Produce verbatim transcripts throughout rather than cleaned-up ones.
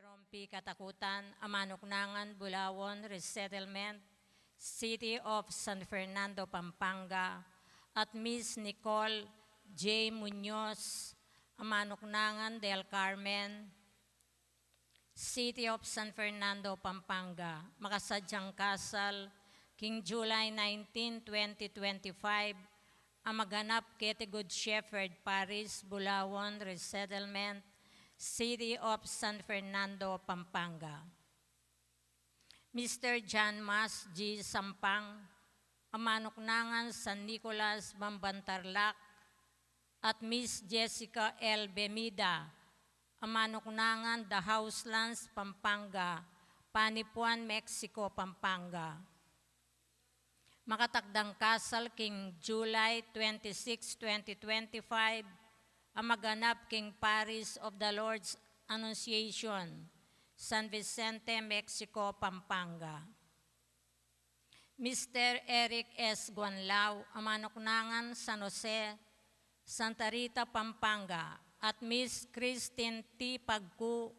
Rompi Katakutan, Amanuknangan, Bulaon Resettlement, City of San Fernando, Pampanga, at Miss Nicole J Muñoz, Amanuknangan, Del Carmen, City of San Fernando, Pampanga. Makasadyang kasal king July nineteen, twenty twenty-five, a maganap keti Good Shepherd Parish, Bulaon Resettlement, City of San Fernando, Pampanga. Mister John Mas G Sampang, Amanuknangan, San Nicolas, Bamban, Tarlac, at Miss Jessica L Bemida, Amanuknangan, The Houselands, Pampanga, Panipuan, Mexico, Pampanga. Makatakdang kasal king July twenty-six, twenty twenty-five, a maganap king Parish of the Lord's Annunciation, San Vicente, Mexico, Pampanga. Mister Eric S Guanlao, Amanuknangan, San Jose, Santa Rita, Pampanga, at Miss Christine T Pagku,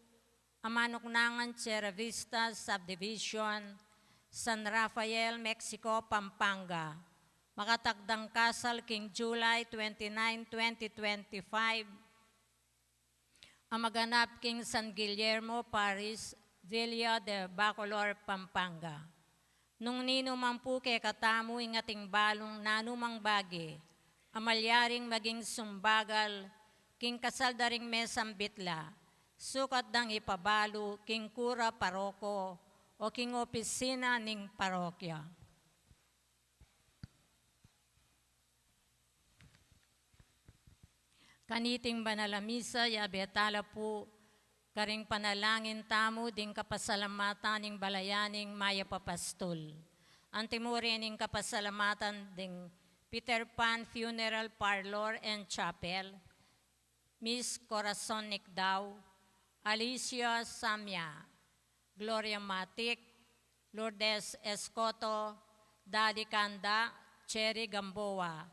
Amanuknangan, Sierra Vista Subdivision, San Rafael, Mexico, Pampanga. Makatakdang kasal king July twenty-nine, twenty twenty-five, a maganap king San Guillermo Parish, Villa de Bacolor, Pampanga. Nung ninu man pu kekatamu ing ating balung nanumang bage a malyaring maging sumbagal king kasal da ring mesambit la, sukat dang ipabalu king kura paroko o king opisina ning parokya. Kaniting banal a misa, yabe tala pu karing panalangin tamu ding kapasalamatan ning balayan ning Mayap a Pastul. Anti mu rin ing kapasalamatan ding Peter Pan Funeral Parlor and Chapel, Miss Corazon Nicdao, Alicia Samia, Gloria Matic, Lourdes Escoto, Dali Canda, Cherry Gamboa,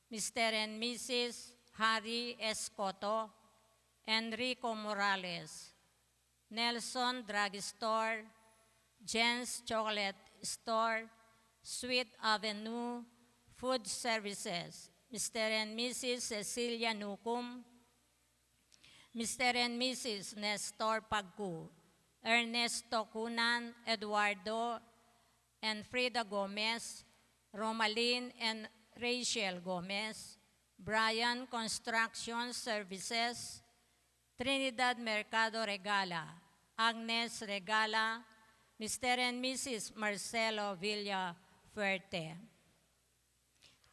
Mister and Missus Harry Escoto, Enrico Morales, Nelson Drugstore, Jen's Chocolate Store, Sweet Avenue Food Services, Mister and Missus Cecilia Nucum, Mister and Missus Nestor Pagku, Ernesto Cunan, Eduardo and Frida Gomez, Romalyn and Rachel Gomez, Brian Construction Services, Trinidad Mercado Regala, Agnes Regala, Mister and Missus Marcelo Villafuerte.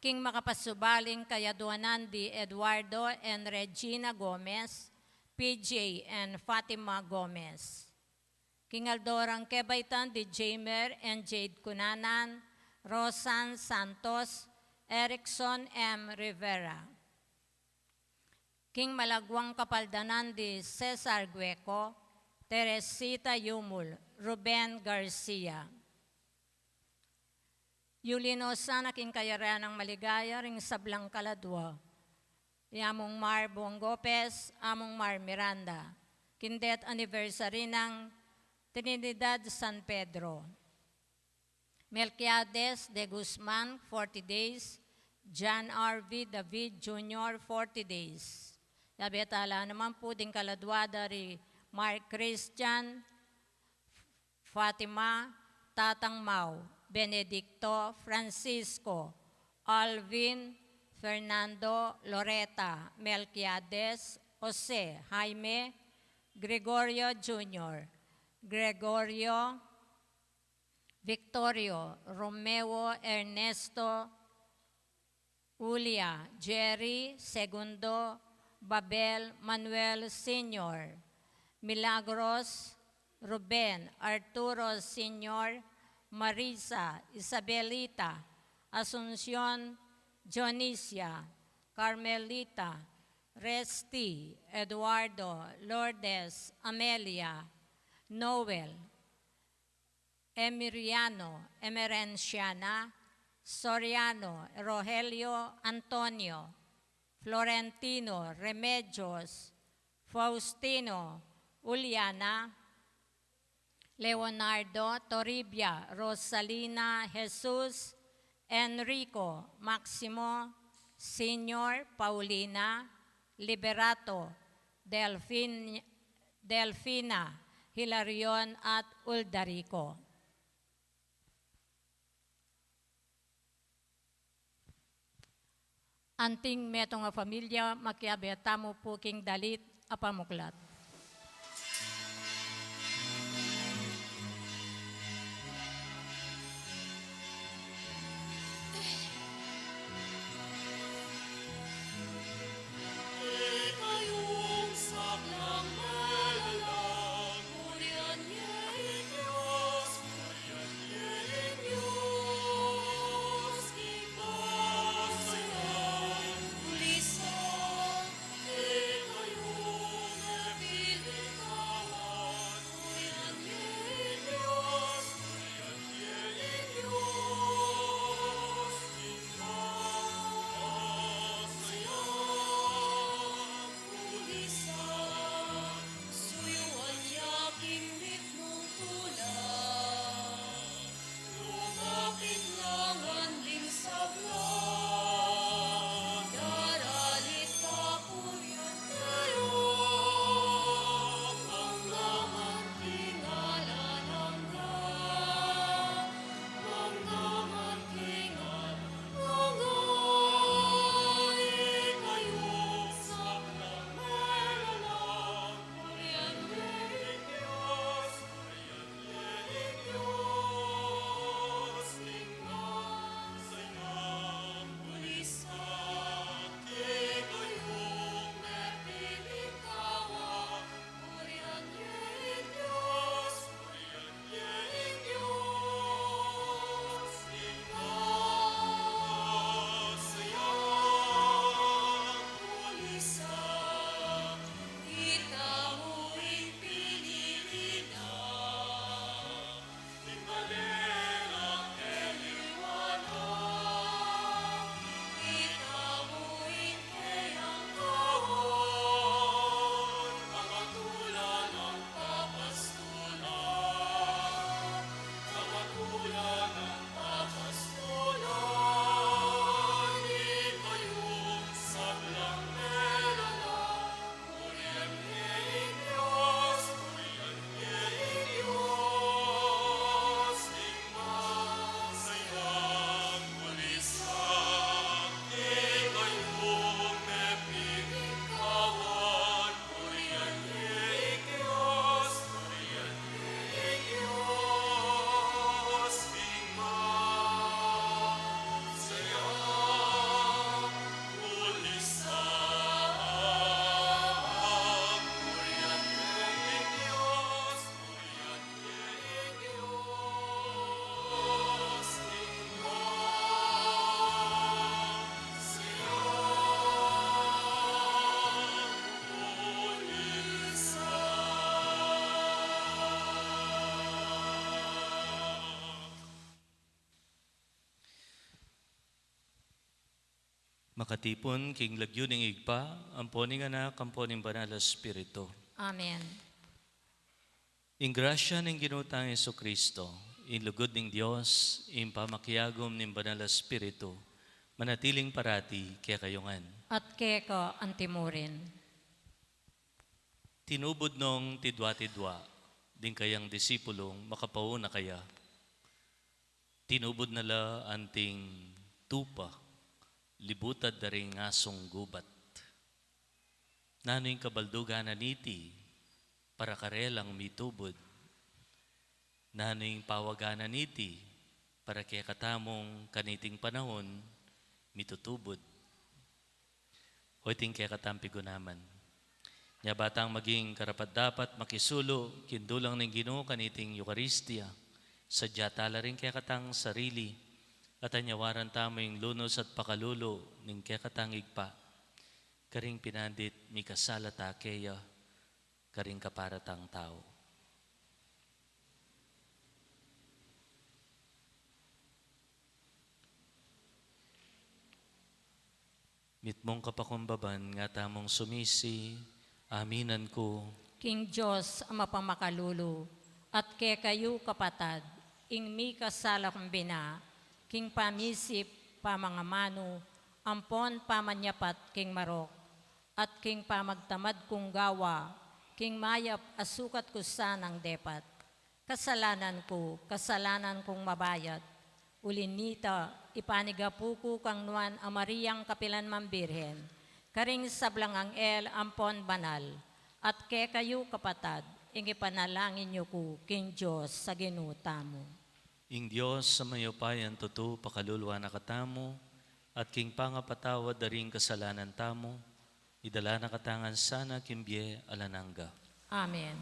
King makapasubaling kayaduanan di Eduardo and Regina Gomez, P J and Fatima Gomez. King aldo rang kebaitan di Jamer and Jade Cunanan, Rosan Santos, Erickson M Rivera. King malaguang kapaldanan di Cesar Gueco, Teresita Yumul, Ruben Garcia. Yulin o sana king kayarian nang maligaya ring sablang kaladua. I Among Mar Bong Gopez, Among Mar Miranda, king death anniversary nang Trinidad San Pedro. Melquiades de Guzman, forty days. John R V David Junior, forty days. Yabe tala naman pu ding kaladua da ri Mark Christian, Fatima, Tatang Mau, Benedicto, Francisco, Alvin, Fernando, Loreta, Melquiades, Jose, Jaime, Gregorio Junior, Gregorio, Victorio, Romeo, Ernesto, Julia, Jerry, Segundo, Babel, Manuel Senior, Milagros, Ruben, Arturo Senior, Marisa, Isabelita, Asuncion, Dionisia, Carmelita, Resty, Eduardo, Lourdes, Amelia, Noel, Emiriano, Emerenciana, Soriano, Rogelio, Antonio, Florentino, Remedios, Faustino, Juliana, Leonardo, Toribia, Rosalina, Jesus, Enrico, Maximo, Senior, Paulina, Liberato, Delfin-, Delfina, Hilarion, at Uldarico. Anting metung a familia, makiabe tamu pu king dalit a pamuklat. Makatipun king lagyu ning Ibpa, ampo ning Anak, ampo ning Banal a Espiritu. Amen. Ing grasya ning Ginu tang Jesucristo, ing lugud ning Dios, ing pamakiagum ning Banal a Espiritu, manatiling parati kekayu ngan. At keka antimurin. Tinubud nong tidwa-tidwa ding kayang disipulung makapauna kaya. Tinubud na la anting tupa, libutad da ring asung gubat. Nanu ing kabaldugan na niti para karelang mitubud? Nanu ing pawagan na niti para kekatamung kaniting panahun mitutubud? O iting kekatang pigunaman. Nya ba tang maging karapat-dapat makisulu king dulang ning Ginu kaniting Eukaristia, sadya tala ring kekatang sarili, at anyawaran tamu ing lunus at pakalulu ning kekatang Ibpa, karing pinandit mikasalata keya, karing kapara tang tau. Mitmung kapakumbaban nga tamung sumisi, aminan ku. King Dios a mapamakalulu, At kekayu, kapatad, ing mikasala kung bina, king pamisip, pamangamanu, ampon pamanyapat king marok, at king pamagtamad kung gawa, king mayap a sukat ku sanang depat. Kasalanan ku, kasalanan kung mabayat. Uli nita, ipanigapu ku kang Nuan a Mariang kapilan mang Birhen, karing sablang anghel ampon banal, at kekayu, kapatad, ing ipanalangin yu ku king Dios a Ginu tamu. Ing Dios a mayupayang tutu pakalulu na katamu, at king pangapatawad da ring kasalanan tamu, idala na katamu ngan sana king bie alang angga. Amen.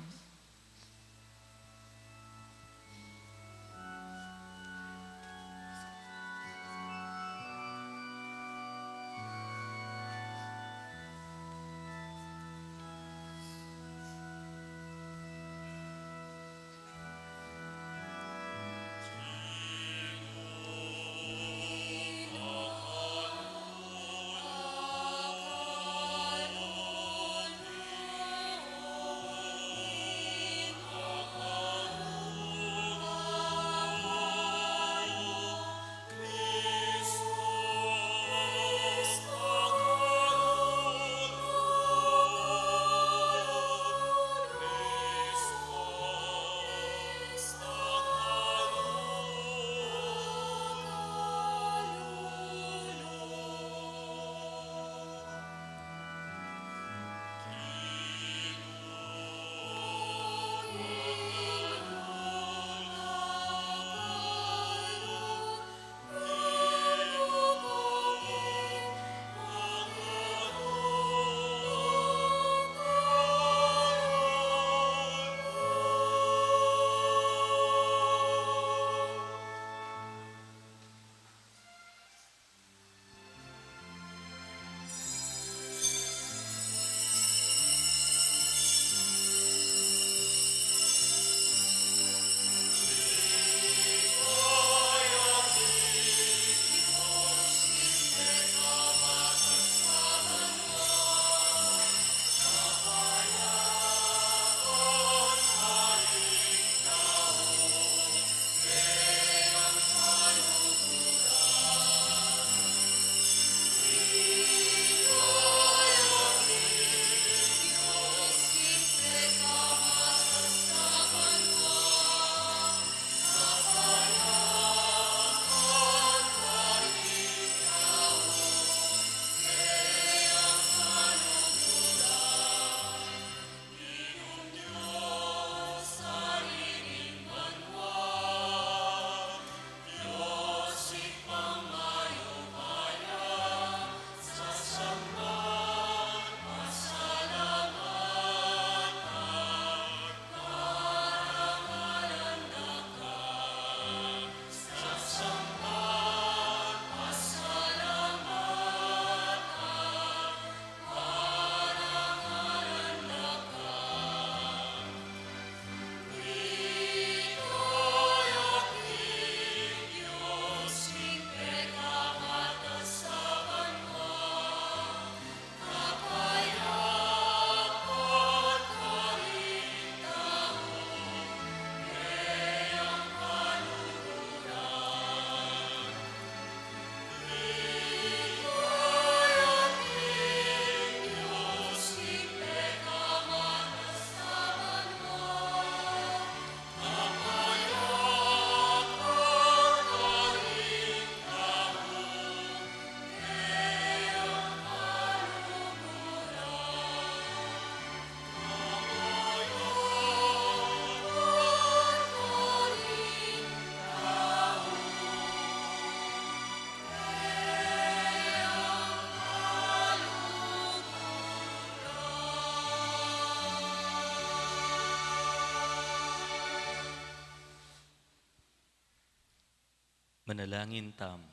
Manalangin tamu.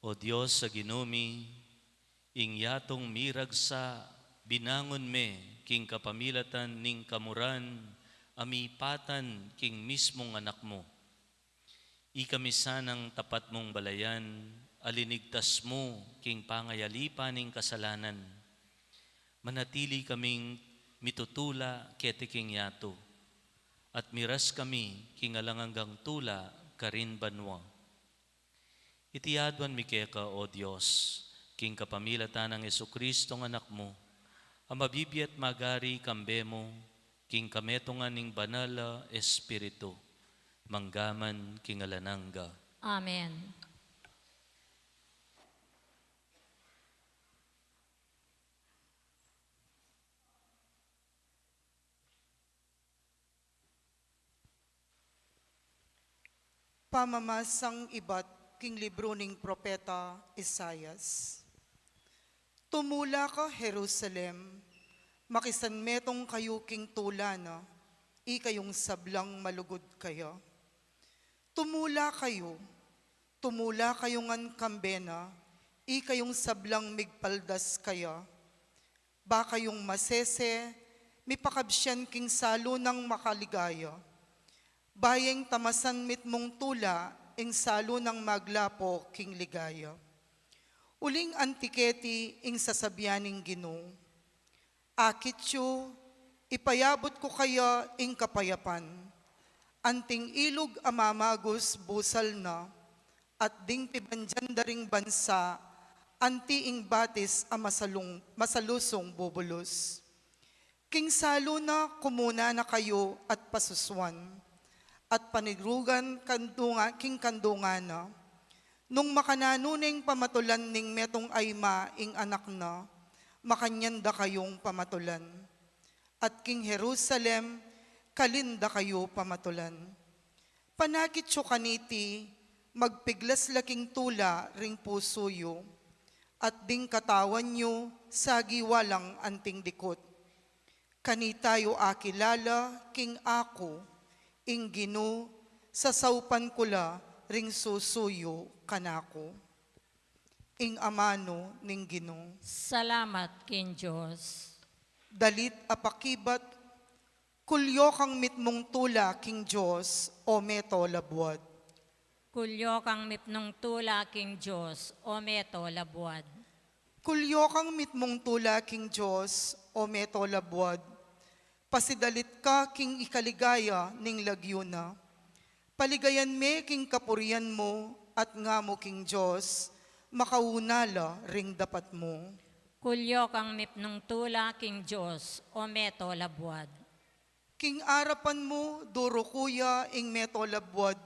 O Dios a Ginu mi, ing yatung miragsa binangun me king kapamilatan ning kamuran a mipatan king mismung Anak mu. Ikami sanang tapat mung balayan a linigtas mu king pangayalipan ning kasalanan. Manatili kaming Mitutula keti king yatu, at miras kami king alang anggang tula karin banua. Iti aduan mi keka, O Dios, king kapamilatan nang Jesucristo nga Anak mu, a mabibie at magari kambe mu, king kametungan ning Banal a Espiritu, mangga man king alang angga. Amen. Pamamasang ibat king libru ning propeta Isaias. Tumula ka, Jerusalem, makisanmetung kayu king tula na, ikayung sablang malugud kaya. Tumula kayu, tumula kayu ngan kambe na, ikayung sablang migpaldas kaya. Ba kayung masese, mipakabsian king salu nang makaligaya. Ba yeng tamasan mitmung tula ing salu nang maglapo king ligaya. Uling anti keti ing sasabian ning Ginu, Akit yu, ipayabut ku kaya ing kapayapan. Anting ilug a mamagus busal na, at ding pibandian da ring bansa, anti ing batis a masalung-, masalusung bubulus. King salu na kumuna na kayu at pasusuan, at panirugan kandunga-, king kandungan na. Nung makananu neng pamatulan ning metung a ima ing anak na, makanyan da kayung pamatulan. At king Jerusalem, kalin da kayu pamatulan. Panakit yu kaniti, magpiglas la king tula ring pusu yu, at ding katawan yu sagiwa lang anting dikut. Kanita yu akilala king aku, ing Ginu, sasaupan ku la ring susu yu kanaku. Ing amanu ning Ginu. Salamat king Dios. Dalit a pakibat, kulyo kang mitmung tula king Dios, o meto labuad. Kulyo kang mitmung tula king Dios, o meto labuad. Kulyo kang mitmung tula king Dios, o meto labuad. Pasidalit ka king ikaligaya ning lagyu na. Paligayan me king kapurian mu, at ngamu king Dios, makauna la ring dapat mu. Kulyo kang mitmung tula king Dios, o meto labuad. King arapan mu, duruku ya ing meto labuad,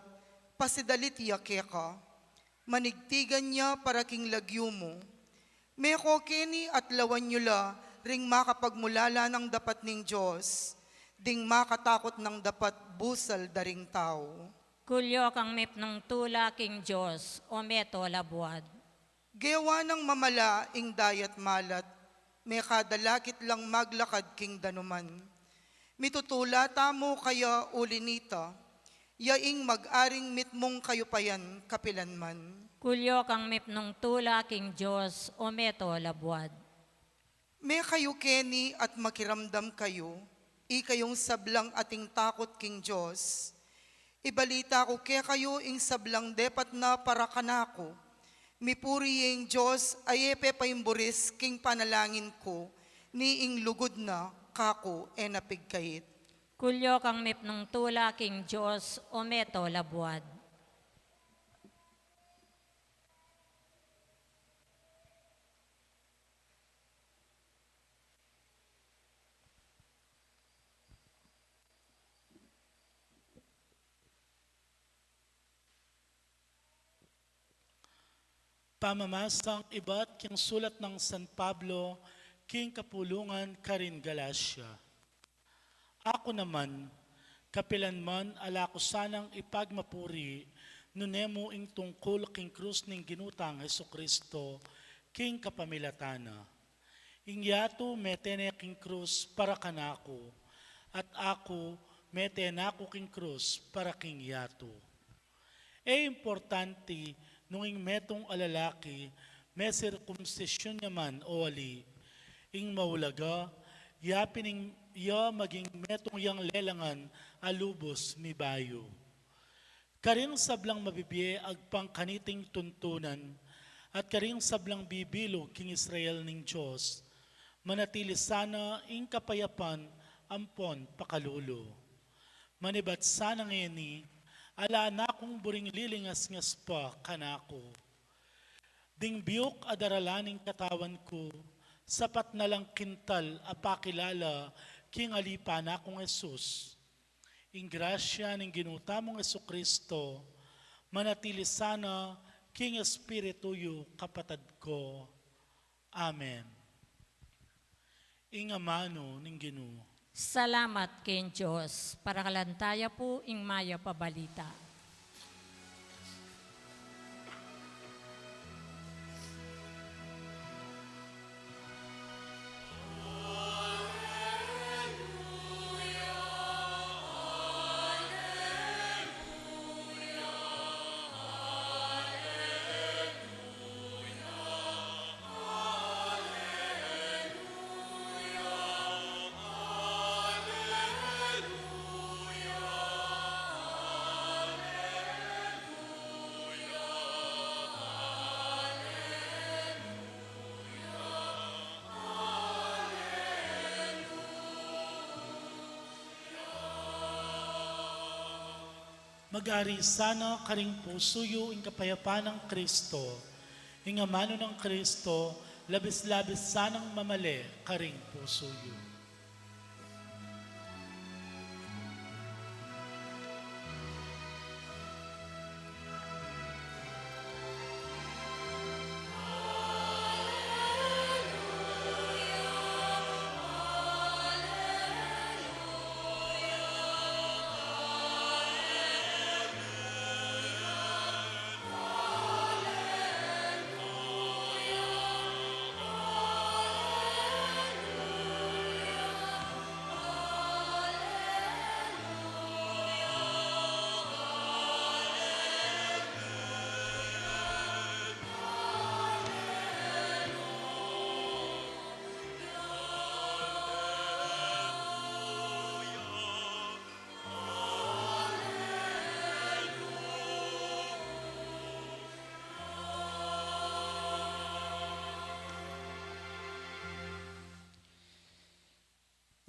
pasidalit ya keka. Manigtigan ya para king lagyu mu. Meko keni at lawan yu la ring makapagmulala nang dapat ning Dios, ding makatakut nang dapat busal da ring tau. Kulyo kang mitmung tula king Dios, o meto labuad. Gewa nang mamala ing dayat malat, mekadalakit lang maglakad king danuman. Mitutula tamu kaya uli nita, ya ing mag-aring mitmung kayupayan kapilanman. Kulyo kang mitmung tula king Dios, o meto labuad. Me kayu keni at makiramdam kayu, ikayung sablang ating takut king Dios. Ibalita ku kekayu ing sablang depat na para kanaku. Mipuri ing Dios a e pepayamburis king panalangin ku, ni ing lugud na kaku e na pigkait. Kulyo kang mitmung tula king Dios, o meto labuad. Pamamasang ibat king sulat nang San Pablo king kapulungan karin Galacia. Aku naman, kapilanman ala ku sanang ipagmapuri, nune mu ing tungkul king krus ning Ginu tang Jesucristo, king kapamilatan na. Ing yatu mete ne king krus para kanaku, at aku mete na ku king krus para king yatu. E importante nung ing metung a lalaki mesirkumsisyun ya man o ali. Ing maulaga, ya pin ing ya maging metung yang lelangan a lubus mibayu. Karing sablang mabibie agpang kaniting tuntunan, at karing sablang bibilug king Israel ning Dios, Manatili sana ing kapayapan ampon pakalulu. Manibat sana ngeni, ala na kung buring lilingasngas pa kanaku. Ding biuk a daralan ning katawan ku, sapat na lang kintal a pakilala king alipan na kung Jesus. Ing grasya ning Ginu tamung Jesucristo, manatili sana king espiritu yu, kapatad ko. Amen. Ing amanu ning Ginu. Salamat king Dios. Parakalan taya pu ing mayap a balita. Mag-ari sana karing pusu yu ing kapayapan nang Kristo. Ing amanu nang Kristo, labis-labis sanang mamale karing pusu yu.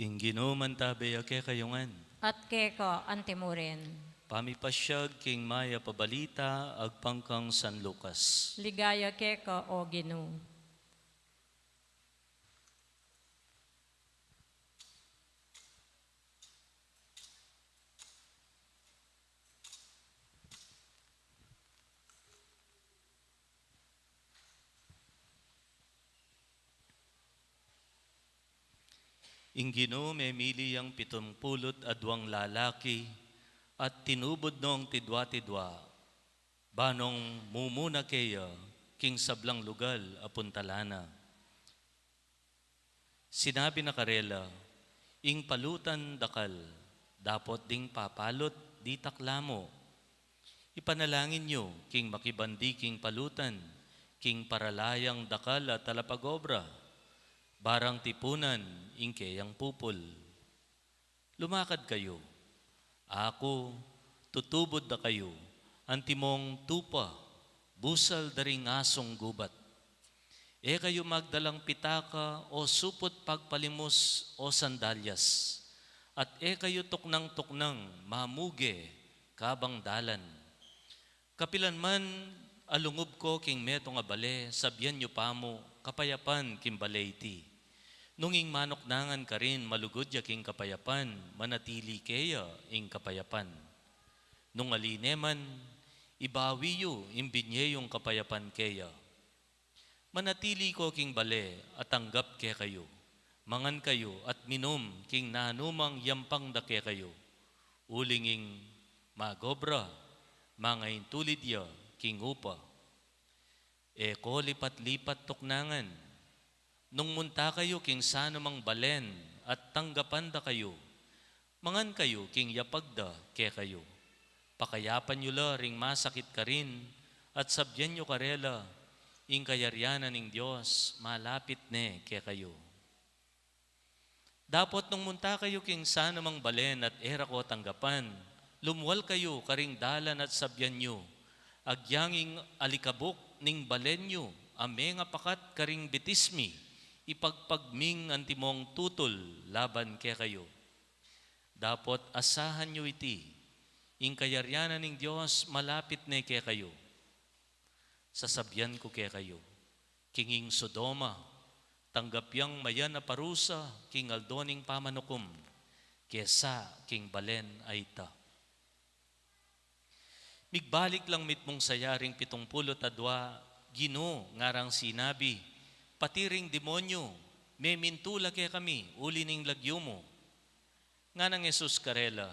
Ing Ginu mantabe ya kekayu ngan. At keka antimurin. Pamipasyag king mayap a balita agpang kang San Lucas. Ligaya keka, O Ginu. Ing Ginu memili yang pitumpulu't adwang lalaki at tinubud nong tidwa-tidwa, ba nong mumuna keya king sablang lugal a puntalan na. Sinabi na karela, "Ing palutan dakal, dapot ding papalut ditak la mu. Ipanalangin yu king makibandi king palutan, king paralayang dakal a talapag-obra, barang tipunan ing keyang pupul." Lumakad kayu. Aku, tutubud da kayu, antimong tupa, busal da ring asung gubat. E kayu magdalang pitaka, o suput pagpalimus, o sandalyas, at e kayu tuknang-tuknang mamuge kabang dalan. Kapilan man a lungub ko king metung a bale, sabian yu pa mu, "Kapayapan king bale iti." Nung ing manuknangan karin malugud ya king kapayapan, manatili keya ing kapayapan. Nung ali ne man, ibawi yu ing binie yung kapayapan keya. Manatili ko king bale at tanggap kekayu. Mangan kayu at minum king nanumang yampang da kekayu. Uling ing magobra, mangaintulid ya king upa. E ko lipat-lipat tuknangan. Nung munta kayu king sanumang balen at tanggapan da kayu, mangan kayu king yapag da kekayu. Pakayapan yu la ring masakit karin, at sabian yu karela, "Ing kayarian na ning Dios malapit ne kekayu." Dapot nung munta kayu king sanumang balen at e ra ko tanggapan, lumwal kayu karing dalan at sabian yu, "Agyang ing alikabuk ning balen yu a mengapakat karing bitis mi, Ipagpag ming antimong tutul laban kekayu. Dapot asahan yu iti, ing kayarian ning Dios malapit ne kekayu. Sasabian ku kekayu, king ing Sodoma, tanggap yang mayan a parusa king aldo ning pamanukum, kesa king balen a ita. Migbalik lang mitmung saya ring pitung pulu't adua, Ginu, ngarang sinabi, pati ring demonyu, memintu la kekami, uli ning lagyu mu. Nganang Jesus karela,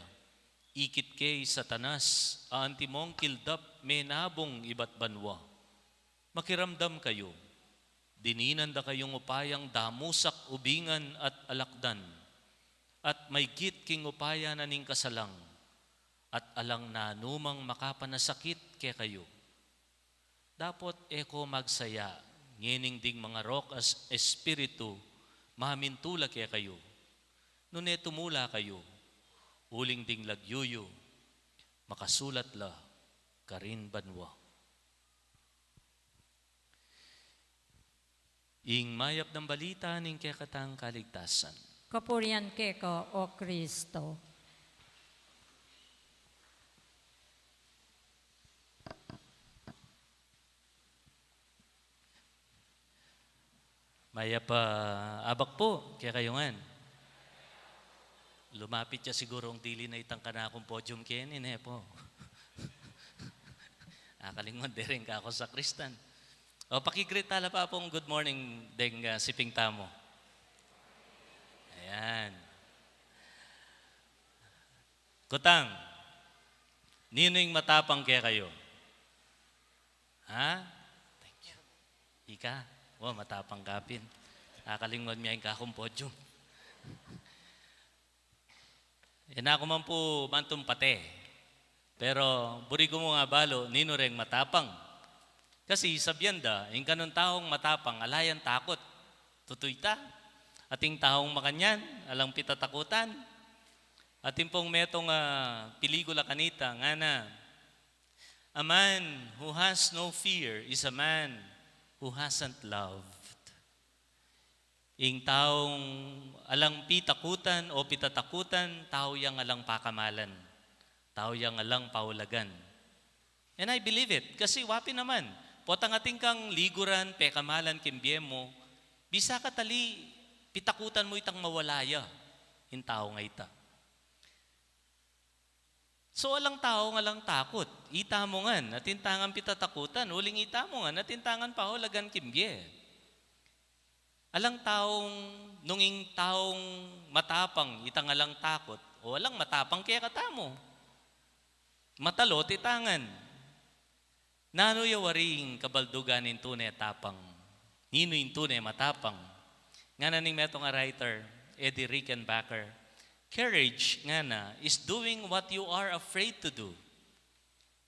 ikit ke i Satanas, a antimong kildap menabung ibat banua. Makiramdam kayu, dininan da kayung upayang damusak ubingan at alakdan, at maygit king upaya na ning kasalang, at alang nanumang makapanasakit kekayu. Dapot e ko magsaya, ngening ding mangarok a espiritu, mamintu la kekayu. Nune tumula kayu, uling ding lagyu yu, makasulat la karin banua. Ing mayap nang balita ning kekatang kaligtasan. Kapurian keka, O Kristo. Mayap a abak pu kekayu ngan. Lumapit ya sigurung dili na itang kanakung podium keni, ne pu? Akalingwan de rin kako sakristan. O, paki-greet tala pa pung good morning deng, ah, siping tamu. Ayan. Kutang, ninu ing matapang kekayu? Ha? Thank you. Ika? O, matapang ka pin. Akalingwan mi ya ing kakung podium. E na ku man pu mantumpate. Pero buri ku mung abalu, ninu reng matapang? Kasi sabian da, ing kanung taung matapang, ala yang takut. Tutu ita. Ating taung makanyan, alang pitatakutan. Atin pung metung a pelikula kanita, ngana, "A man who has no fear is a man who hasn't loved." Ing taung alang pitakutan o pitatakutan, tau yang alang pakamalan, tau yang alang paulagan. And I believe it, kasi wa pin naman, potang atin kang liguran, pekamalan king bie mu, bisa ka tali pitakutan mu itang mawala ya ing taung ita. So, alang taung alang takut. Ita mu ngan, atin ta ngan pitatakutan. Uling ita mu ngan, atin ta ngan paulagan king bie. Alang taung, nung ing taung matapang, itang alang takut, o alang matapang kekatamu. Matalot ita ngan. Nanu ya wari ing kabaldugan ning tune tapang? Ninu ing tune matapang? Ngana ning metung a writer, Eddie Rickenbacker, "Courage," ngana, "is doing what you are afraid to do.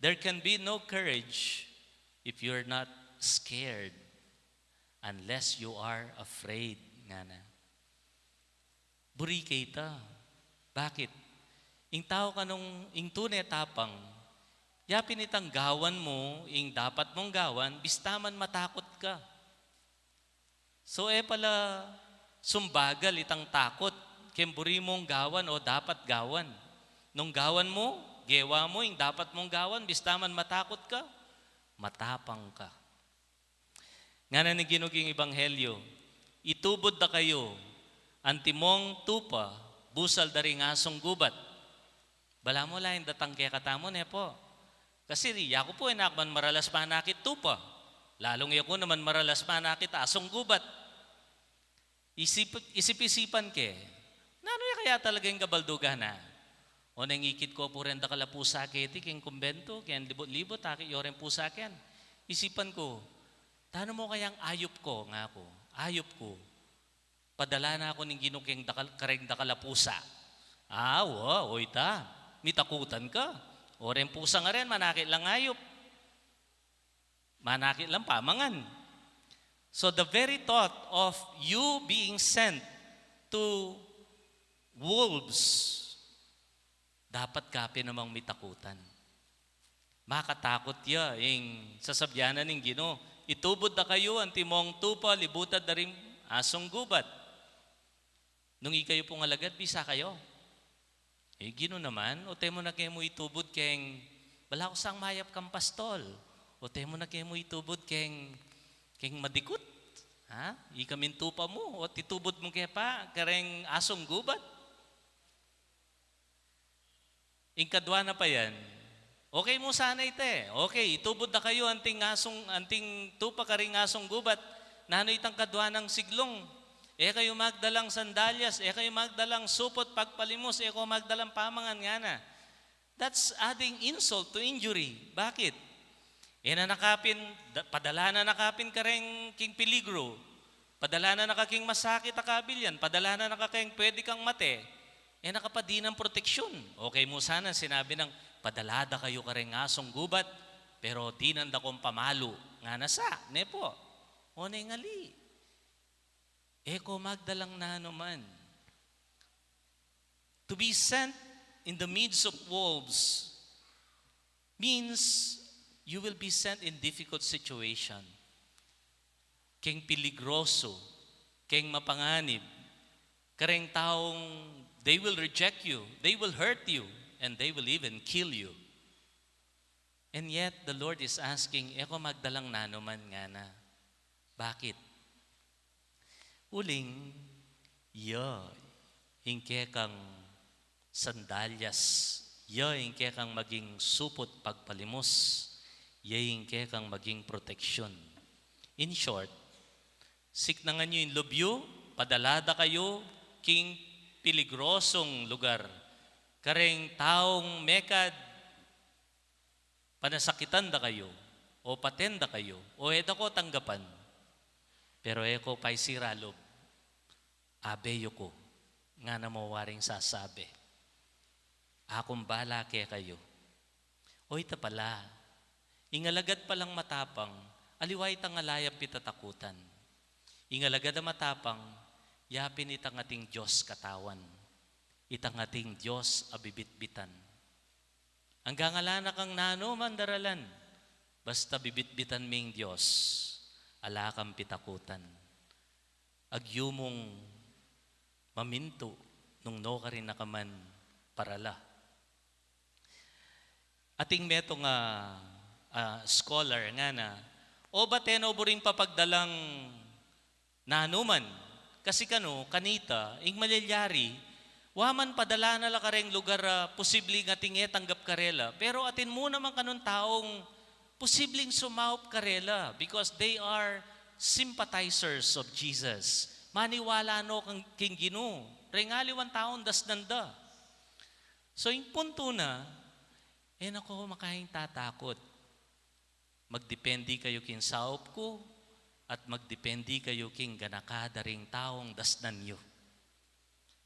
There can be no courage if you're not scared, unless you are afraid," ngana. Buri ke ita. Bakit? Ing tau kanung ing tune tapang, ya pin itang gawan mu ing dapat mung gawan, bista man matakut ka. So, e pala sumbagal itang takut keng buri mung gawan o dapat gawan. Nung gawan mu, gewa mu ing dapat mung gawan, bista man matakut ka, matapang ka. Ngana ning Ginu king Ebanghelyo, "Itubud da kayu antimong tupa, busal da ring asung gubat." Balamu ala yang datang kekatamu, ne pu? Kasi yaku pu, e na ku man maralas manakit tupa. Lalung yaku naman maralas manakit asung gubat. Isip-, isip-isipan ke, nanu ya kaya talaga ing kabaldugan na? O neng ikit ku pu reng dakal a pusa keti king kumbentu, king libut-libut, akit yu reng pusa ken. Isipan ku, tanu mu kayang ayup ku, ngaku, ayup ku, padala na ku ning Ginu keng dakal, kareng dakal a pusa. A, wa, o ita, mitakutan ka. O reng pusa nga ren, manakit lang ayup. Manakit lang pamangan. So the very thought of you being sent to wolves, dapat ka pin namang mitakutan. Makatakut ya ing sasabian na ning Ginu, "Itubud da kayu antimong tupa, libutad da ring asung gubat. Nung ikayu pung alagad, bisa kayu. E, Ginu naman, ote mu na kemu itubud keng, bala ku sang mayap kang pastol. Ote mu na kemu itubud keng, keng madikut. Ha? Ika min tupa mu, o itubud mu ke pa, kareng asung gubat. Ing kadwa na pa yan. Okay mu sana ite. Okay, itubud da kayu anting asung, anting tupa karing asung gubat. Nanu itang kadwa nang siglung? E kayu magdalang sandalyas, e kayu magdalang supot pagpalimus, e ko magdalang pamangan, ngana. That's adding insult to injury. Bakit? E na na ka pin, da-, padala na na ka pin kareng king peligro. Padala na na ka king masakit a kabilyan. Padala na na ka king pwede kang mate. E na ka pa dinan proteksyon. Okay mu sana sinabi nang, "Padala da kayu kareng asung gubat, pero dinan da kong pamalu." Ngana sa, ne pu? O ne ngali. E ko magdalang nanu man. To be sent in the midst of wolves means you will be sent in difficult situation. Keng peligroso, keng mapanganib, kareng taung they will reject you, they will hurt you, and they will even kill you. And yet, the Lord is asking, "E ko magdalang nanu man," ngana. Bakit? Uling, ya ing kekang sandalyas, ya ing kekang maging supot pagpalimus, ya ing kekang maging proteksyon. In short, siknangan yu ing lub yu, padala da kayu king peligrosong lugar, kareng taung mekad, panasakitan da kayu, o paten da kayu, o e da ko tanggapan. Pero e ko paisira lub. Abe yu ku, ngana mu waring sasabi. Akung bala kekayu. O ita pala, ing alagad palang matapang, aliwa itang ala yang pitatakutan. Ing alagad a matapang, ya pin itang ating Dios katawan. Itang ating Dios a bibitbitan. Anggang ala na kang nanu man daralan, basta bibitbitan ming Dios, ala kang pitakutan. Agyu mung mamintu nung nukarin na ka man parala. Ating metung a, a scholar ngana, o bate no buring papagdalang nanu man. Kasi kanu, kanita, ing malyari, wa man padala na la kareng lugar a posibleng ating e tanggap karela. Pero atin mu naman kanung taung posibleng sumaup karela because they are sympathizers of Jesus. Maniwala no kang, king Ginu. Reng aliwang taung dasnan da. So, ing puntu na, e na ko makaing tatakut. Magdepende kayu king saup ku, at magdepende kayu king ganaka da ring taung dasnan yu.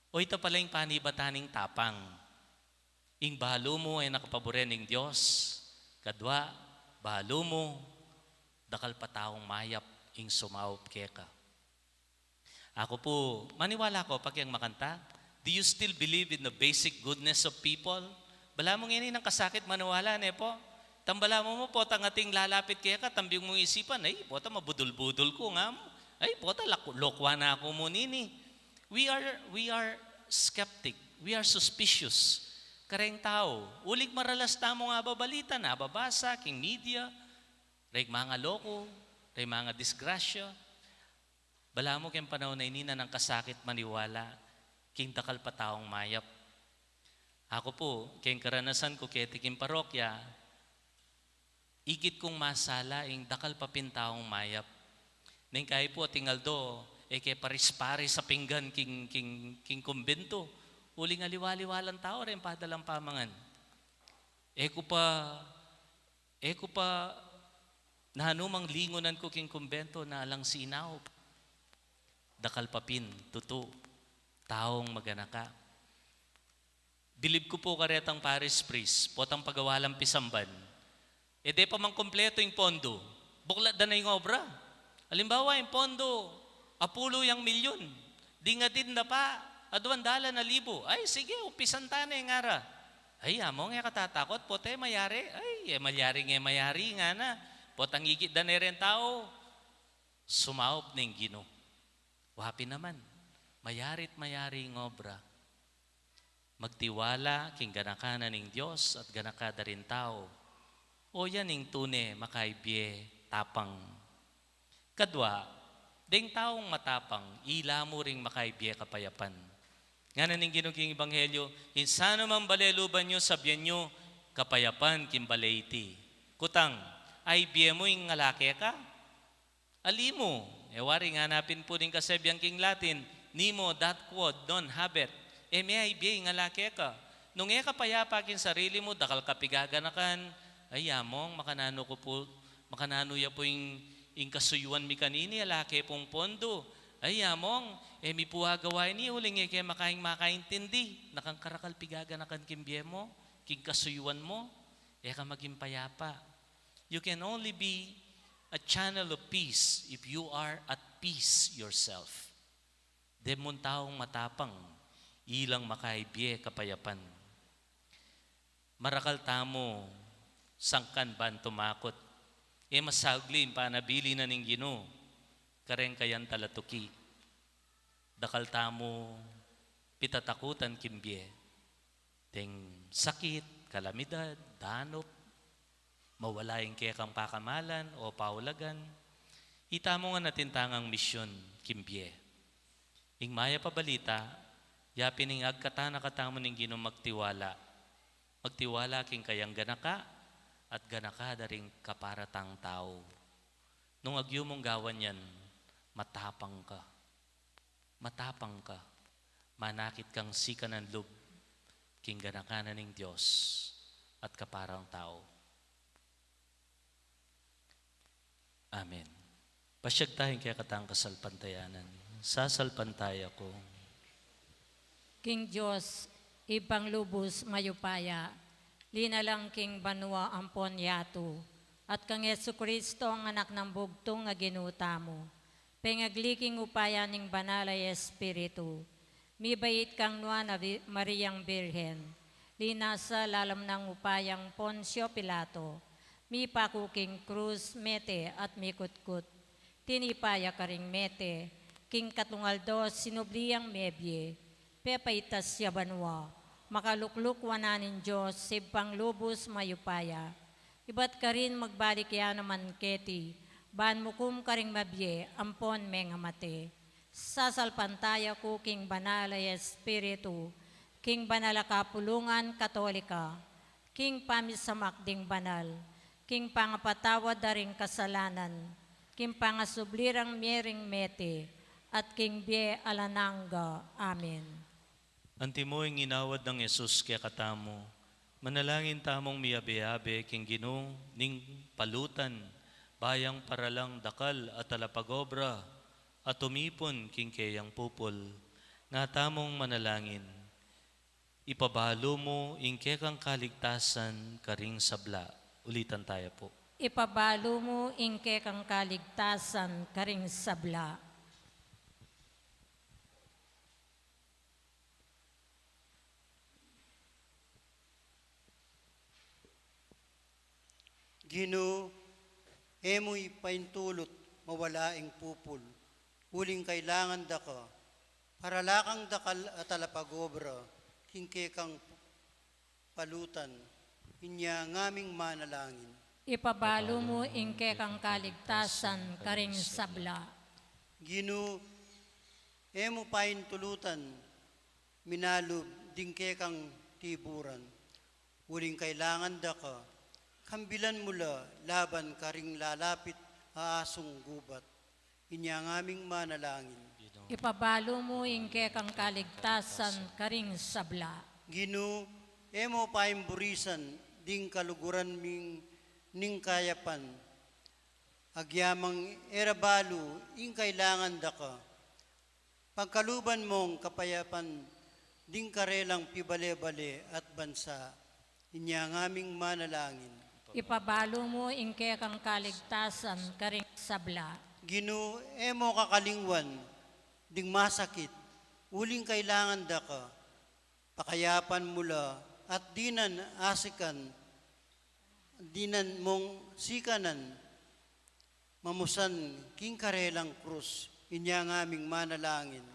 O ita pala ing panibatan ning tapang. Ing balu mu e na ka paburen ning Dios, kadwa, balu mu, dakal pa taung mayap ing sumaup keka. Aku pu, maniwala ko, pakyang makanta, "Do you still believe in the basic goodness of people?" Balamu ngeni nang kasakit maniwala, ne pu? Tang balamu mu, potang ating lalapit keka, tang bing mung isipan, "Ay, pota mabudul-budul ku," ngana mu. "Ay, pota laku-, lokwa na ku mu nini." We are, we are skeptic. We are suspicious. Kareng tau, uling maralas tamung ababalita, ababasa, king media, reng manga loku, reng manga disgrasya. Balamu keng panaun a ini na nang kasakit maniwala king dakal pa taung mayap. Aku pu, keng karanasan ku keti king parokya, ikit kung masala ing dakal pa pin taung mayap. Neng kayi pu ating aldo, e ke paris-paris a pinggan king, king, king kumbento. Uling aliwa-aliwa lang tau reng padalang pamangan. E ku pa E ku pa nanu mang lingunan ku king kumbento na alang sinaup. Dakal pa pin, tutu, taung maganaka. Bilib ku pu karetang parish priest, potang pagawa lang pisamban. E de pa mang kumpleto ing pondo. Buklat da na ing obra. Alimbawa, ing pondo, apulu yang milyon. Ding atin da pa, aduang dalan a libu. Ay, sige, umpisan ta ne, ngara. Ay, among e ka tatakut, pota e mayari. Ay, e malyari nge mayari, ngana. Potang ikit da ne reng tau, sumaup ne ing Ginu. Apin naman, mayari't mayari ing obra. Magtiwala king ganaka na ning Dios at ganaka da ring tau. O yan ing tune makaibie tapang. Kadwa, deng taung matapang, ila mu ring makaibie kapayapan. Ngana ning Ginu king Ebanghelyo, "Insanu mang bale luban yu, sabian yu, 'Kapayapan king bale iti.'" Kutang, aibie mu ing ala keka? Ali mu, e wari ngana pin pu ning kasabian king Latin, "Nemo dat quod non habet." E me aibie ing ala keka. Nung e ka payapa king sarili mu, dakal ka pigaganakan, "Ay, among, makananu ku pu, makananu ya pu ing, ing kasuyuan mi kanini, ala ke pung pondo. Ay, among, e mi pu agawa ini, uling e ke makaing makaintindi." Nakang karakal pigaganakan king bie mu, king kasuyuan mu, e ka maging payapa. You can only be a channel of peace if you are at peace yourself. Deng mun taung matapang, ilang makaibie kapayapan. Marakal tamu sangkan ban tumakut. E masagli ing panabilin na ning Ginu kareng kayang talatuki. Dakal tamu pitatakutan king bie. Deng sakit, kalamidad, danup, mawala ing kekang pakamalan o paulagan, itamu ngan atin tang misyun king bie. Ing mayap a balita, yapin ing agkatan na katamu ning Ginu magtiwala. Magtiwala king kayang ganaka at ganaka da ring kaparatang tau. Nung agyu mung gawan yan, matapang ka. Matapang ka, manakit kang sikanan lub king ganaka na ning Dios at kaparang tau. Amen. Pasyag taya ing kekatang kasalpantayanan. Sasalpantaya ku king Dios, Ibpang lubus mayupaya, linalang king banua ampon yatu, at kang Jesucristo, ang Anak nang bugtung a Ginu tamu, pengagli king upaya ning Banal a Espiritu, mibait kang Nuan a Vi-, Mariang Birhen, linasa lalam nang upayang Poncio Pilato, mipaku king krus, mete at mikutkut. Tinipa ya karing mete, king katlung aldo sinubli yang mebie, pepaitas ya banua, makalukluk wanan ning Dios Ibpang lubus mayupaya. Ibat karin magbalik ya naman keti, ban mukum karing mabie ampon mengamate. Sasalpantaya ku king Banal a Espiritu, king banal a kapulungan Katolika, king pamisamak ding banal, king pangapatawad da ring kasalanan, king pangasubli rang mie ring mete, at king bie alang angga. Amen. Antimo ing inawad nang Jesus kekatamu, manalangin tamung miyabe-yabe king Ginu ning palutan, ba yang para lang dakal a talapagobra a tumipun king keyang pupul. Nga tamung manalangin. Ipabalu mu ing kekang kaligtasan karing sabla. Ulitan taya pu. Ipabalu mu ing kekang kaligtasan karing sabla. Ginu, e mu ipaintulut mawala ing pupul, uling kailangan da ka, para la kang dakal a talapagobra king kekang palutan, inya ngaming manalangin. Ipabalu mu ing kekang kaligtasan karing sabla. Ginu, e mu paintulutan minalub ding kekang tiburan, uling kailangan da ka, kambilan mu la laban karing lalapit a asung gubat. Inya ngaming manalangin. Ipabalu mu ing kekang kaligtasan karing sabla. Ginu, e mu paimburisan ding kaluguran ming ning kayapan, agyamang e ra balu ing kailangan da ka. Pagkaluban mung kapayapan ding karelang pibale-bale at bansa. Inya ngaming manalangin. Ipabalu mu ing kekang kaligtasan karing sabla. Ginu, e mu kakalingwan ding masakit, uling kailangan da ka. Pakayapan mu la at dinan asikan, dinan mung sikanan, mamusan king karelang krus. Inya ngaming manalangin.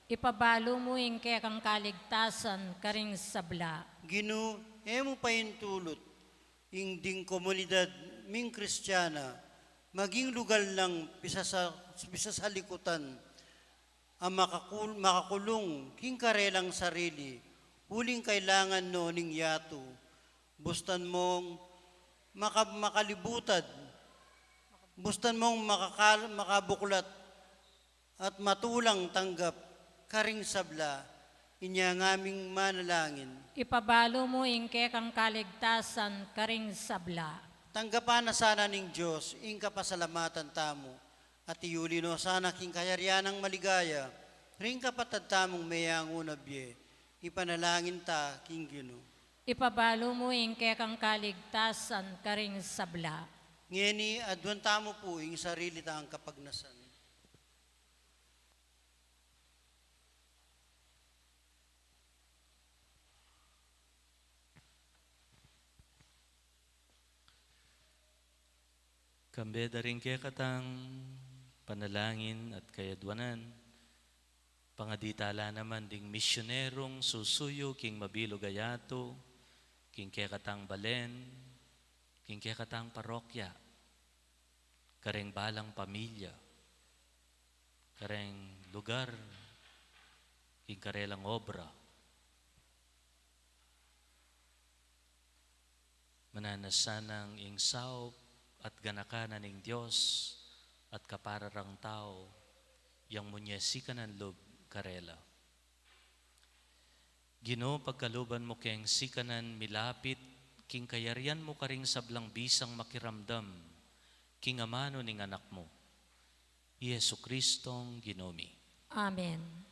Ipabalu mu ing kekang kaligtasan karing sabla. Ginu, e mu paintulut ing ding komunidad ming Kristiana maging lugal nang pisasa-, pisasalikutan a makakul-, makakulung king karelang sarili, uling kailangan no ning yatu. Bustan mong maka-, makalibutad, bustan mong makakal-, makabuklat, at matulang tanggap karing sabla, inya ngaming manalangin. Ipabalu mu ing kekang kaligtasan karing sabla. Tanggapan na sana ning Dios ing kapasalamatan tamu, at iyuli no sana king kayarian nang maligaya ring kapatad tamung meyangu na bie. Ipanalangin ta king Ginu. Ipabalu mu ing kekang kaligtasan karing sabla. Ngeni, aduan tamu pu ing sarili tang kapagnasan. Kambe da ring kekatang panalangin at kayaduanan, pangadi tala naman ding misyunerung susuyu king mabilug a yatu, king kekatang balen, king kekatang parokya, kareng balang pamilya, kareng lugar, king karelang obra. Mananasanang ing saup at ganaka na ning Dios at kapara rang tau, yang munye sikanan lub karela. Ginu, pagkaluban mu keng sikanan milapit king kayarian mu karing sablang bisang makiramdam king amanu ning Anak mu, i Jesucristong Ginu mi. Amen.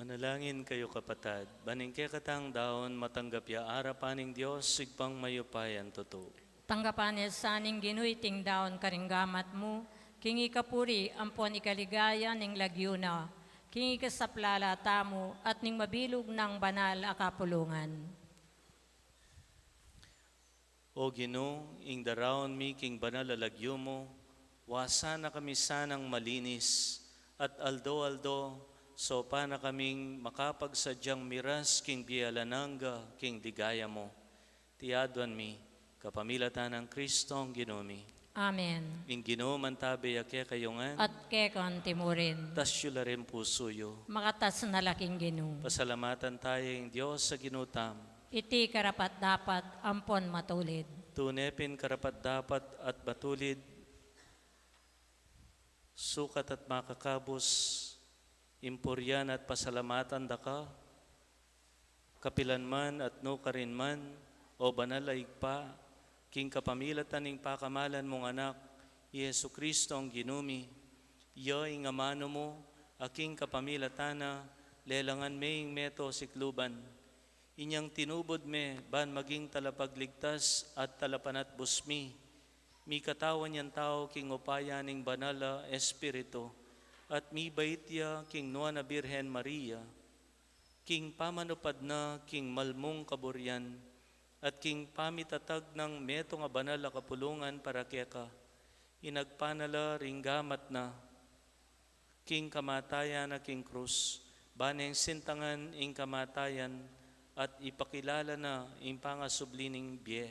Manalangin kayu, kapatad, ban ing kekatang daun matanggap ya arapan ning Dios, Ibpang mayupayang tutu. Tanggapan na sa ning Ginu iting daun karing gamat mu, king ikapuri ampon ikaligaya ning lagyu na, king ikasaplala tamu at ning mabilug nang banal a kapulungan. O Ginu, ing daraun mi king banal a lagyu mu, wasan na kami sanang malinis, at aldo-aldo, saupan na kaming makapagsadyang miras king bie alang angga king ligaya mu. Iti aduan mi, kapamilatan nang Kristong Ginu mi. Amen. Ing Ginu mantabe ya kekayu ngan. At keka naman murin. Itas yu la ring pusu yu. Makatas na la king Ginu. Pasalamatan taya ing Dios a Ginu tamu. Iti karapat-dapat ampon matulid. Tune pin karapat-dapat at matulid, sukat at makakabus, ing purian at pasalamatan da ka, kapilan man at nukarin man, o banal a Ibpa, king kapamilatan ning pakamalan mung Anak, i Jesucristo a Ginu mi. Iya ing amanu mu, a king kapamilatan na, lelangan me ing meto sikluban. Inyang tinubud me ban maging talapagligtas at talapanatbus mi. Mikatawan yang tau king upaya ning Banal a Espiritu, at mibait ya king Nuan a Birhen Maria, king pamanupad na king malmung kaburian, at king pamitatag nang metung a banal a kapulungan para keka, inagpan na la ring gamat na king kamatayan a king krus, ban neng sintangan ing kamatayan at ipakilala na ing pangasubli ning bie.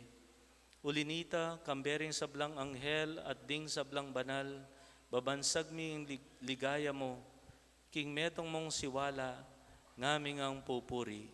Uli nita, kambe ring sablang anghel at ding sablang banal, babansag mi ing lig-, ligaya mu, king metung mung siwala, ngami ngang pupuri.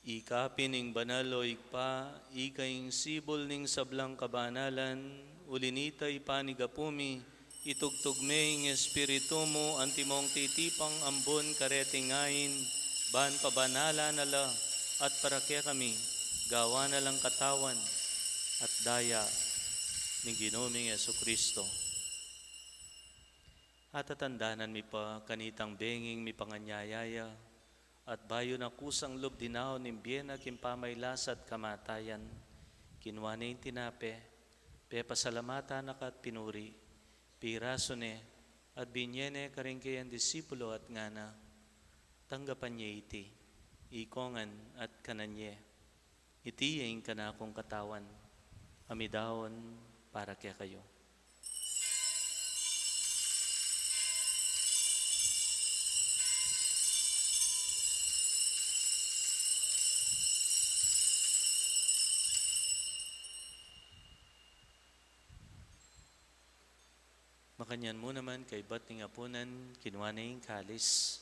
Ika pin ing banal, o Ibpa, ika ing sibul ning sablang kabanalan, uli nita ipanigapu mi, itugtug me ing Espiritu mu antimong titipang ambun kareting ain, ban pabanalan na la at para kekami, gawan na lang katawan at daya ning Ginu ming Jesucristo. Atatandanan mi pa kanitang benging mipanganyaya ya, at bayu na kusang lub dinaun ing bie na king pamailas at kamatayan, kinua ne ing tinape, pepasalamatan na ka at pinuri, pirasu ne, at binye ne karing kayang disipulo at ngana: Tanggapan ye iti, ikongan at kanan ye. Iti ing kanakung katawan, a midaun para kekayu. Makanyan mu naman, kaybat ning apunan, kinua ne ing kalis,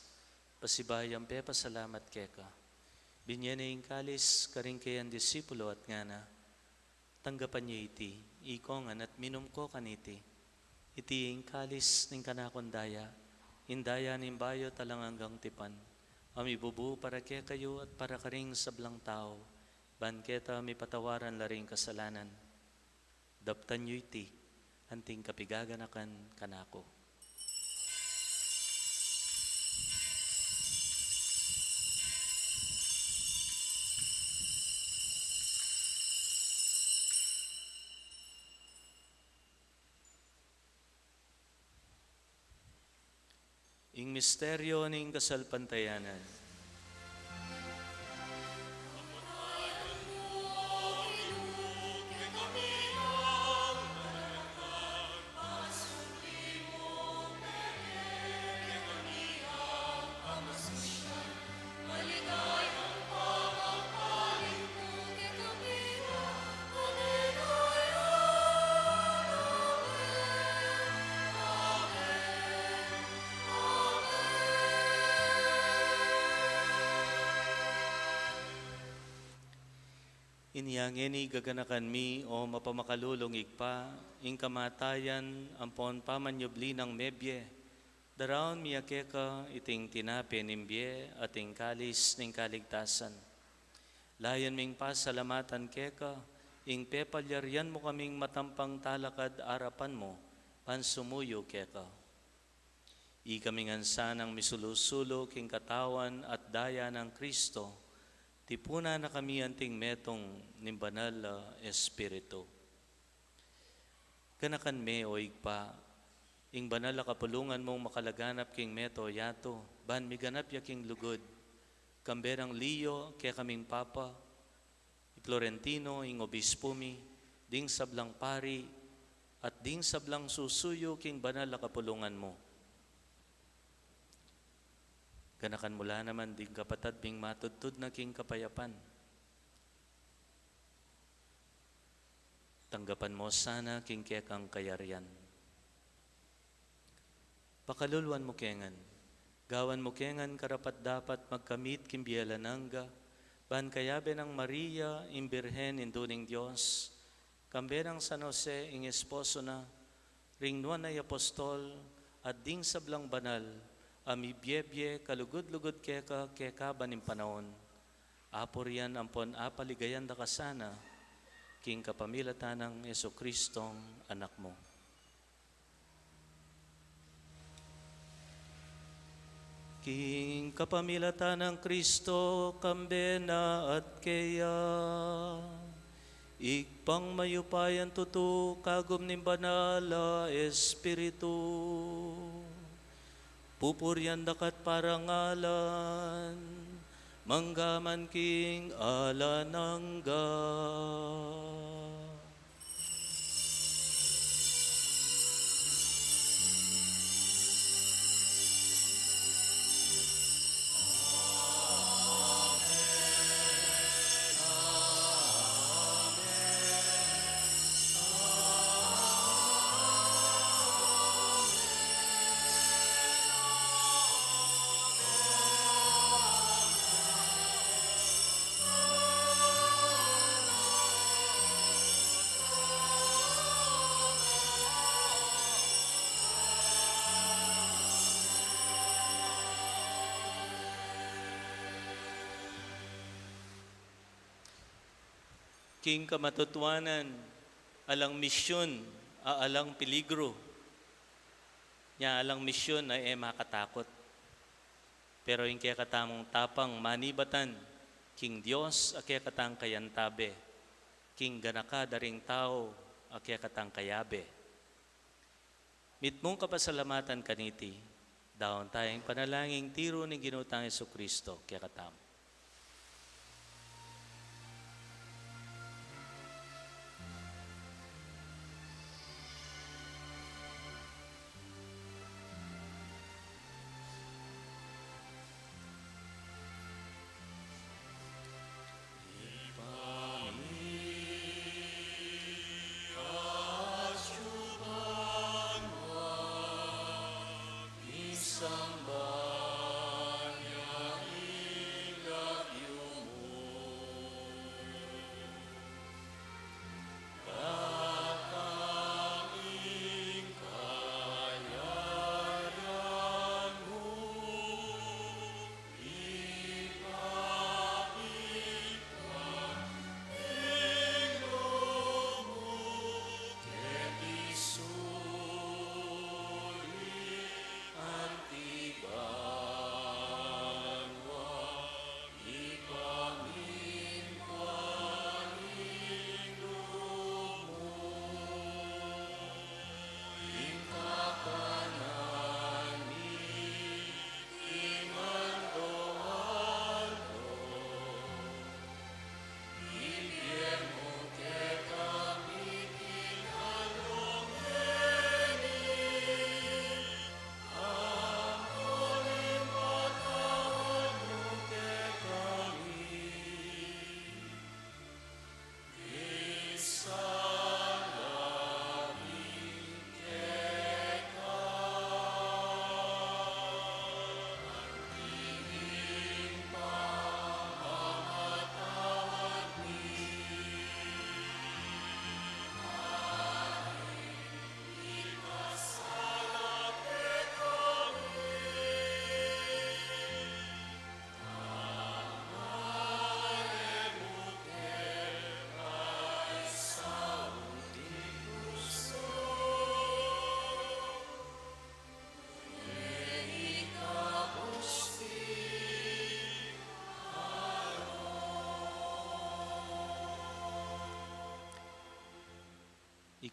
pasibayu yang pepasalamat keka, Binye ne ing kalis karing kayang disipulo at ngana: Tanggapan ye iti, ikong ngan, at minum ko kaniti. Iti ing kalis ning kanakung daya, ing daya ning bayu at alang anggang tipan, a mibubu para kekayu at para karing sablang tau, ban keta mipatawaran la ring kasalanan. Daptan yu iti, anting kapigaganakan kanaku. Ing misteryo ning kasalpantayanan. Inya ngeni gaganakan mi, o mapamakalulung Ibpa, ing kamatayan ampon pamanyubli nang mebie, daraun mi ya keka iting tinape ning bie at ing kalis ning kaligtasan. Layun ming pasalamatan keka ing pepalyarian mu kaming matampang talakad arapan mu, ban sumuyu keka. Ikami ngan sanang misulu-sulu king katawan at daya nang Kristo, tipunan na kami anting metung ning Banal a Espiritu. Ganakan me, o Ibpa, ing banal a kapulungan mung makalaganap king meto yatu, ban miganap ya king lugud, kambe nang Leo, kekaming Papa, i Florentino, ing obispu mi, ding sablang pari, at ding sablang susuyu king banal a kapulungan mu. Ganakan mu la naman ding kapatad ming matudtud na king kapayapan. Tanggapan mu sana king kekang kayarian. Pakaluluan mu ke ngan. Gawan mu ke ngan karapat-dapat magkamit king bie alang angga, ban kayabe nang Maria, ing Birhen, Indu ning Dios, kambe nang San Jose, ing esposo na, ring nuan a apostol, at ding sablang banal a mibie-bie kalugud-lugud keka, kekaban ning panaun. Apurian ampon apaligayan da ka sana, king kapamilatan nang Jesucristong Anak mu. King kapamilatan nang Kristo, kambe na at keya, Ibpang mayupayang tutu, kagum ning Banal a Espiritu, pupurian da ka't parangalan, mangga man king alang angga. King kamatutuanan, alang misyun a alang peligru. Nya alang misyun a e makatakut. Pero ing kekatamung tapang manibatan king Dios a kekatang kayantabe, king ganaka da ring tau a kekatang kayabe. Mitmung kapasalamatan kaniti, daun taya ing panalangin ning tiru ning Ginu tang Jesucristo kekatamu.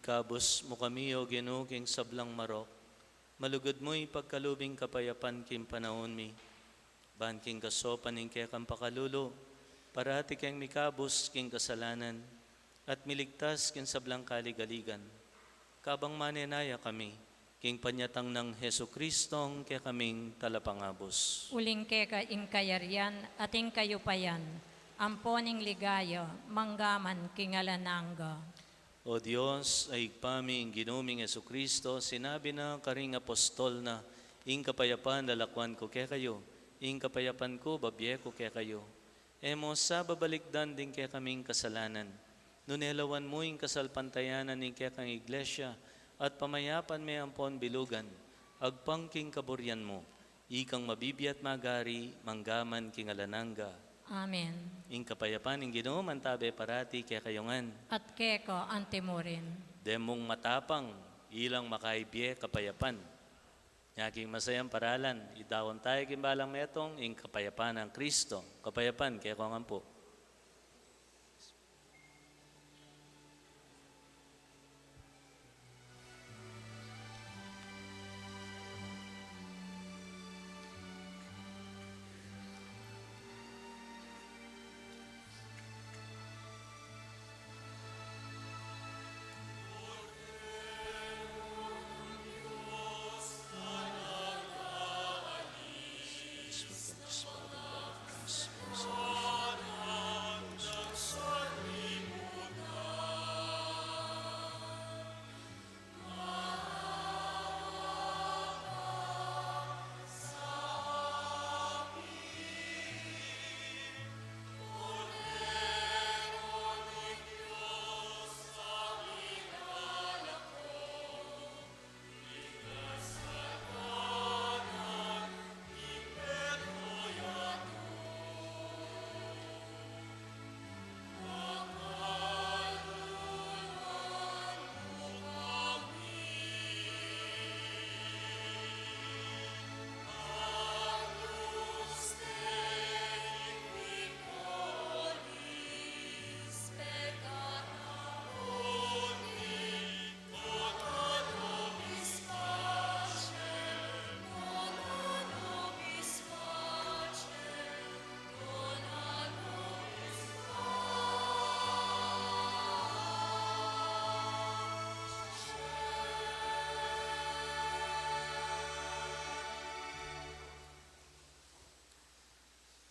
Ikabus mu kami, O Ginu, king sablang marok, malugud mu ipagkalub ing kapayapan king panaun mi. Ban king kasaupan ning kekang pakalulu, parati keng mikabus king kasalanan, at miligtas king sablang kaligaligan. Kabang manenaya kami, king panyatang nang Jesucristong kekaming Talapangabus. Uling keka ing kayarian at ing kayupayan, ampo ning ligaya, manggaman king alang angga. O Dios, a Ibpa mi, ing Ginu ming Jesucristo, sinabi na karing apostol na, "Ing kapayapan lalakwan ku kekayu, ing kapayapan ku babie ku kekayu." E mu sa babalikdan ding kekaming kasalanan, nune lawan mu ing kasalpantayanan ning kekang Iglesia, at pamayapan me ampon bilugan, agpang king kaburian mu, ikang mabibie at magari, manggaman king alang angga. Amen. Ing kapayapan ning Ginu mantabe parati kekayu ngan. At keka antimurin. Demung matapang, ilang makaibie kapayapan. Nya king masayang paralan, idaun tayu king balang metung, ing kapayapan nang Kristo. Kapayapan kekayu ngan pu.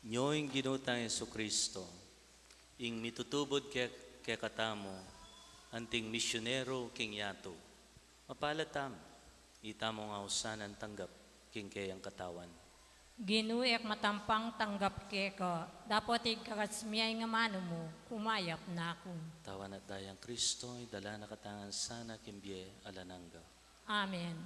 Nyo ing Ginu tang Jesucristo, ing mitutubud ke, kekatamu, anting misyonero king yatu. Mapalad tamu, itamung ausan a tanggap king keyang katawan. Ginu, e ku matampang tanggap keka, dapot igkas mu ya ing amanu mu, kumayap na ku. Tawan at dayang Kristo, idala na katamu ngan sana king bie alang angga. Amen.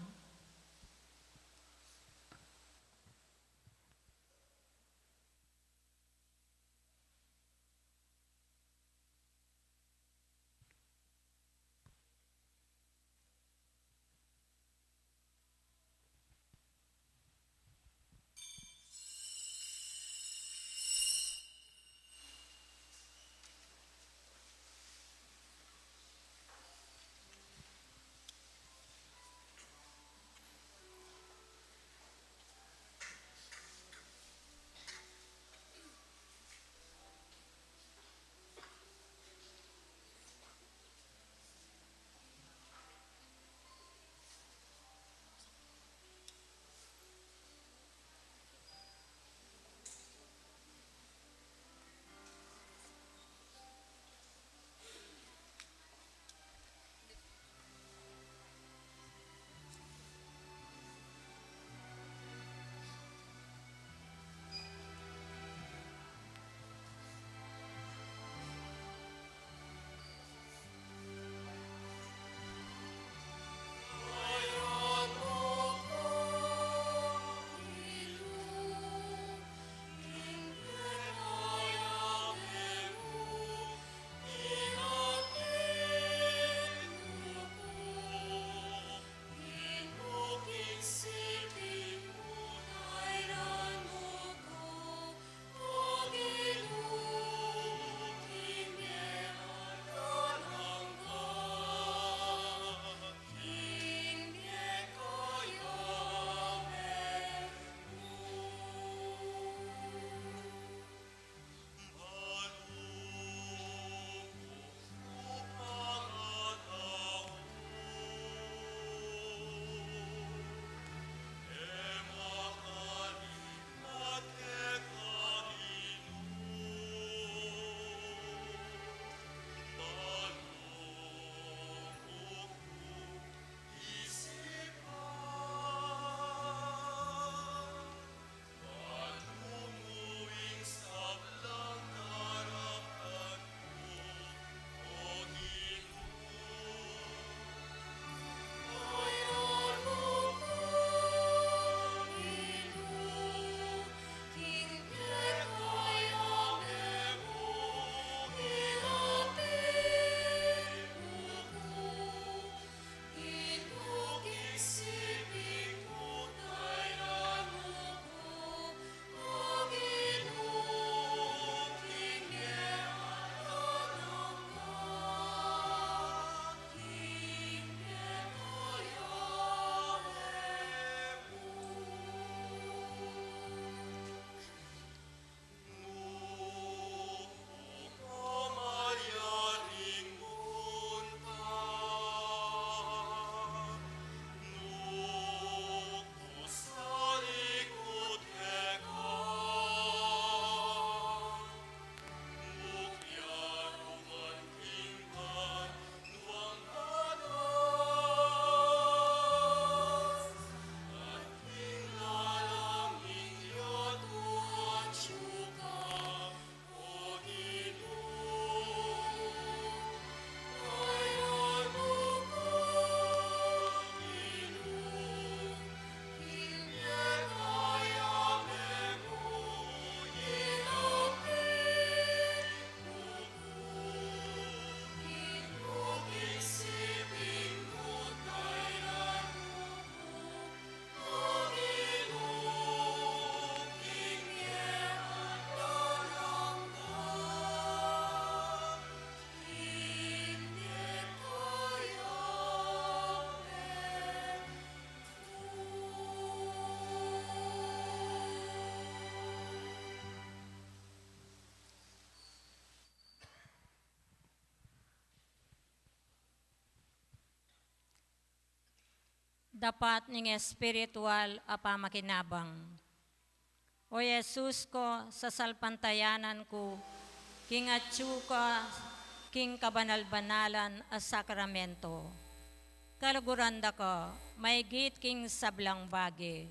Dapat ning espiritual a pamakinabang. O Jesus ko, sasalpantayanan ku king atyu ka king kabanal-banalan a sakramento. Kaluguran da ka maigit king sablang bage,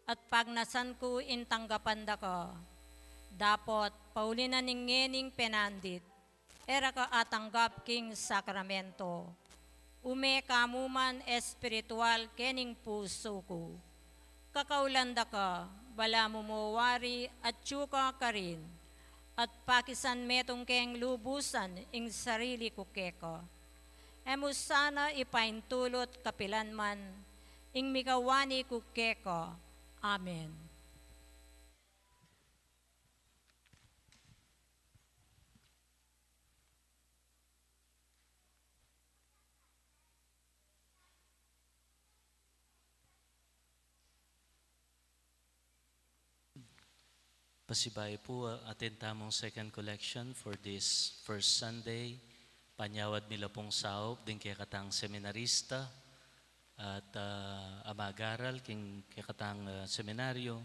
at pagnasan ku ing tanggapan da ka. Dapot pauli na ning ngening penandit, e ra ka atanggap king sakramento. Ume ka mu man espiritual kening pusu ku. Kakaulan da ka, balamu mo wari atyu ka karin, at pakisan metung keng lubusan ing sarili ku keka. E mu sana ipaintulut kapilan man ing mikawani ku keka. Amen. Pasibayu pu, ah, atin tamung second collection for this first Sunday. Panyawad mi la pung saup ding kekatang seminarista at, ah, a mag-aral king kekatang, ah, seminaryo.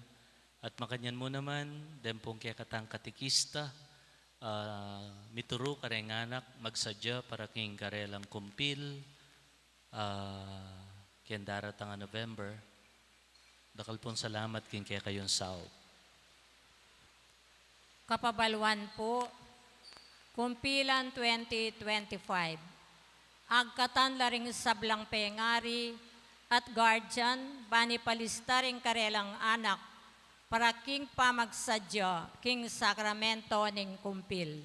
At makanyan mu naman, den pung kekatang katekista, ah, mituru kareng anak magsadya para king karelang kumpil, ah, king daratang a November. Dakal pung salamat king kekayung saup. Kapabaluan pu, kumpilan twenty twenty-five. Agkatan la ring sablang pengari at guardian ban ipalista ring karelang anak para king pamagsadya king sakramento ning kumpil.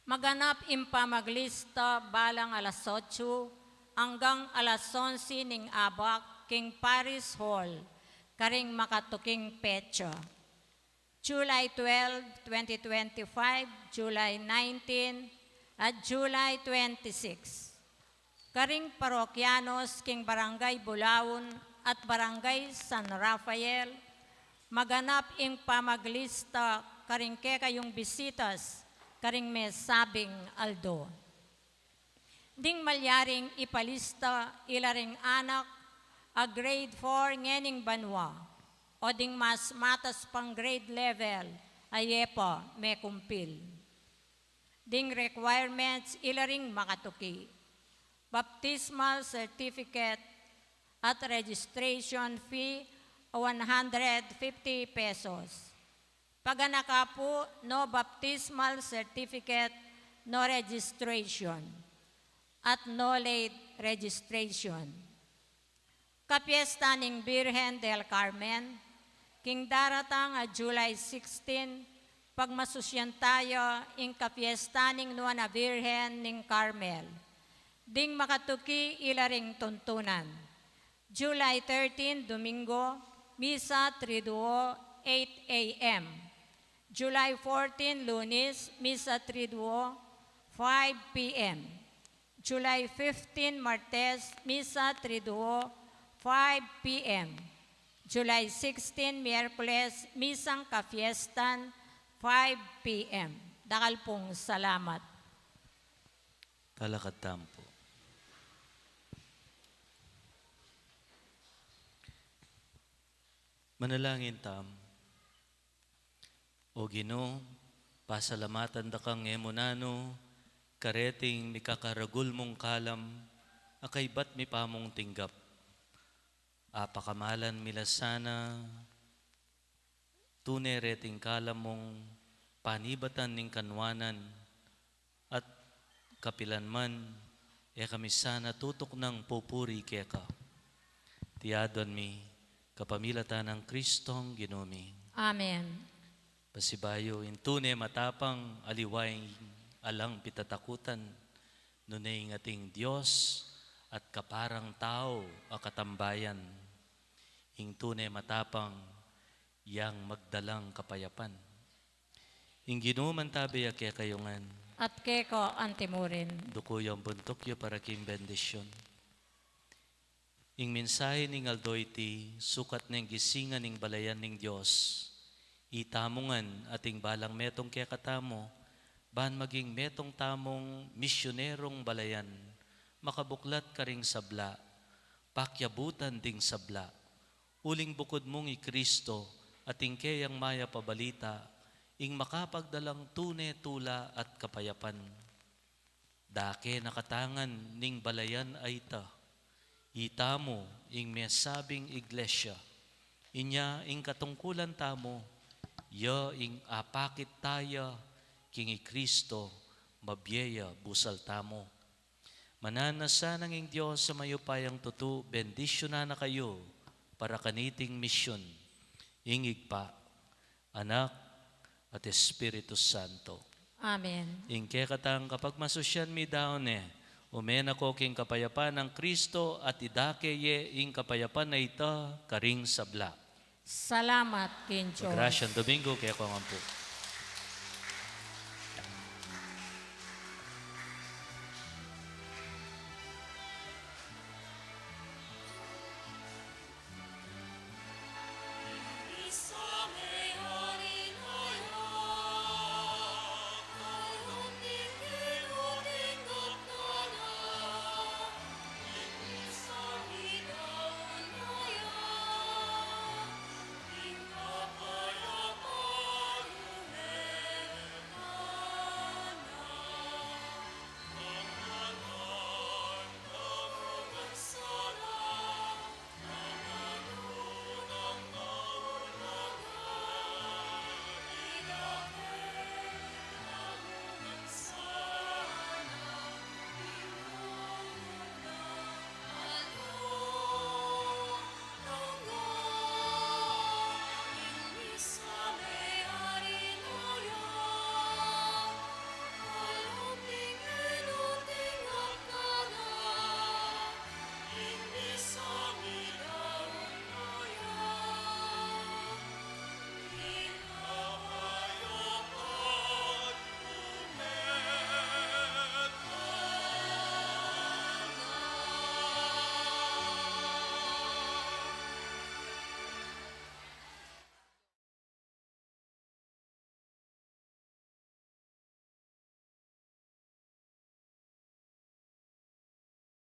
Maganap ing pamaglista balang alas otso anggang alas onse ning abak king Parish Hall, karing makatuking petsa. July twelve, twenty twenty-five, July nineteen, at July twenty-six. Karing parokyanos king Barangay Bulaon at Barangay San Rafael, maganap ing pamaglista karing kekayung bisitas karing mesabing aldo. Ding malyaring ipalista ila ring anak a grade four ngening banua, o ding mas matas pang grade level a e pa mekumpil. Ding requirements ila ring makatuki: baptismal certificate at registration fee a one hundred fifty pesos. Paganaka pu, no baptismal certificate, no registration, at no late registration. Kapiesta ning Birhen del Carmen, king daratang a July sixteen, pagmasusyan taya ing kapiesta ning Nuan a Birhen ning Carmel. Ding makatuki ila ring tuntunan: July thirteen, Domingo, misa triduo, eight a.m. July fourteen, Lunes, misa triduo, five p.m. July fifteen, Martes, misa triduo, five p.m. July sixteen, Miyerkules, misang kapiestan, five p.m. Dakal pung salamat. Talakad tamu pu. Manalangin tamu. O Ginu, pasalamatan da kang e mu nanu kareting mikakaragul mung kalam a kaybat mi pamung tinggap. Apakamalan mi la sana tune reting kalam mung panibatan ning kanwanan, at kapilan man e kami sana tutuknang pupuri keka. Iti adwan mi kapamilatan nang Kristong Ginu mi. Amen. Pasibayu, ing tune matapang aliwa ing alang pitatakutan, nune ing ating Dios at kaparang tau a katambayan. Ing tune matapang yang magdalang kapayapan. Ing Ginu mantabe ya kekayu ngan. At keka antimurin. Duku yu ing buntuk yu para king bendisyun. Ing mensahe ning aldo iti, sukat neng gisingan ning balayan ning Dios. Itamu ngan ating balang metung kekatamu, ban maging metung tamung misyunerung balayan, makabuklat karing sabla, pakyabutan ding sabla. Uling bukud mung i Kristo at ing keyang mayap a balita, ing makapagdalang tune tula at kapayapan. Dake na katangan ning balayan a ita. Itamu ing mesabing iglesia. Inya ing katungkulan tamu, ya ing apakit taya king i Kristo, mabie ya busal tamu. Mananu na sanang ing Dios a mayupayang tutu, bendisyunan na kayu para kaniting misyun, ing Ibpa, Anak, at Espiritu Santo. Amen. Ing kekatang kapagmasusyan midaun ne, ume na ko king kapayapan nang Kristo at idake ye ing kapayapan a ita karing sabla. Salamat king Dios. Magrasyang Domingo kekong ampu.